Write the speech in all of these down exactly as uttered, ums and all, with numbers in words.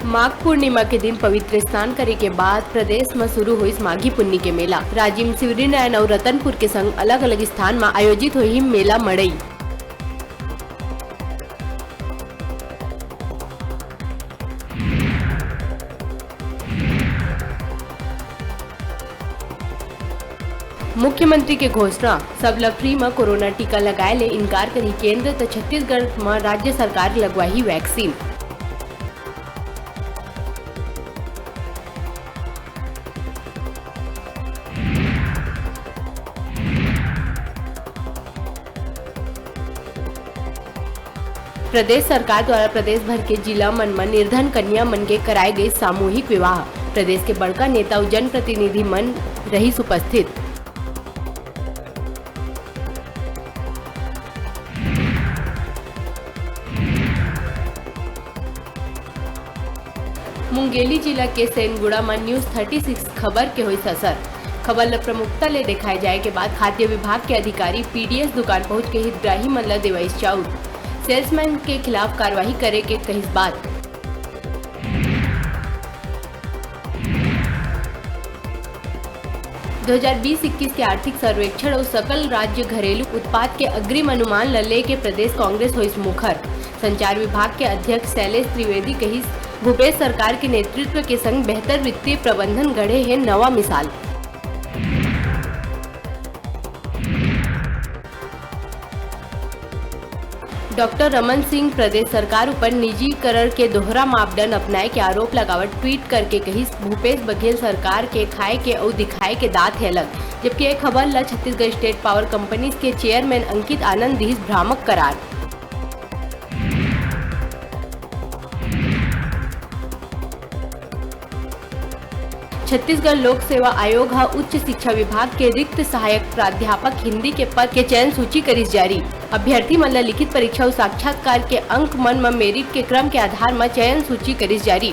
माघ पूर्णिमा के दिन पवित्र स्नान करे के बाद प्रदेश म शुरू होइस माघी पुन्नी के मेला। राजिम, शिवरीनारायण अउ रतनपुर के संग अलग-अलग स्थान म आयोजित होही मेला मड़ई। मुख्यमंत्री के घोषणा, सब ल फ्री म कोरोना टीका लगाए ले इनकार करही केंद्र, त छत्तीसगढ़ म राज्य सरकार लगवाही वैक्सीन। प्रदेश सरकार द्वारा प्रदेश भर के जिला मन म निर्धन कन्या मन के कराए गए सामूहिक विवाह। प्रदेश के बड़का नेता अउ जनप्रतिनिधि मन रहिस उपस्थित। मुंगेली जिला के सेनगुड़ा म News thirty six खबर के होइस असर। खबर ल प्रमुखता ले देखाए जाए के बाद खाद्य विभाग के अधिकारी पीडीएस दुकान पहुंच के हितग्राही मन ल देवाइस चाउर। सेल्समैन के खिलाफ कार्रवाई करे के कहिस बात। दो हज़ार बीस इक्कीस के आर्थिक सर्वेक्षण अउ सकल राज्य घरेलू उत्पाद के अग्रिम अनुमान ल लेके प्रदेश कांग्रेस होइस मुखर। संचार विभाग के अध्यक्ष शैलेश त्रिवेदी कहिस, भूपेश सरकार के नेतृत्व के संग बेहतर वित्तीय प्रबंधन गढ़े हे नवा मिसाल। डॉक्टर रमन सिंह प्रदेश सरकार ऊपर निजीकरण के दोहरा मापदंड अपनाए के आरोप लगावत ट्वीट करके कहिस, भूपेश बघेल सरकार के खाए के अउ दिखाए के दांत हे अलग। जबकि ए खबर ल छत्तीसगढ़ स्टेट पावर कंपनीज के चेयरमैन अंकित आनंद दिहिस भ्रामक करार। छत्तीसगढ़ लोक सेवा आयोग ह उच्च शिक्षा विभाग के रिक्त सहायक प्राध्यापक हिंदी के पद के चयन सूची करिस जारी। अभ्यर्थी मन ल लिखित परीक्षा अउ साक्षात्कार के अंक मन म मेरिट के क्रम के आधार म चयन सूची करिस जारी।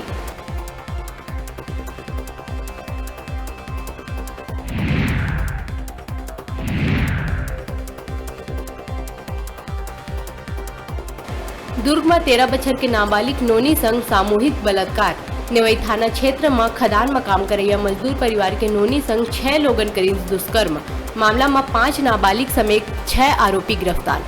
दुर्ग म तेरह बछर के नाबालिग नोनी संग सामूहिक बलात्कार। नेवई थाना क्षेत्र म खदान म काम करइया मजदूर परिवार के नोनी संग छह लोगन करिन दुष्कर्म। मामला म पांच नाबालिग समेत छह आरोपी गिरफ्तार।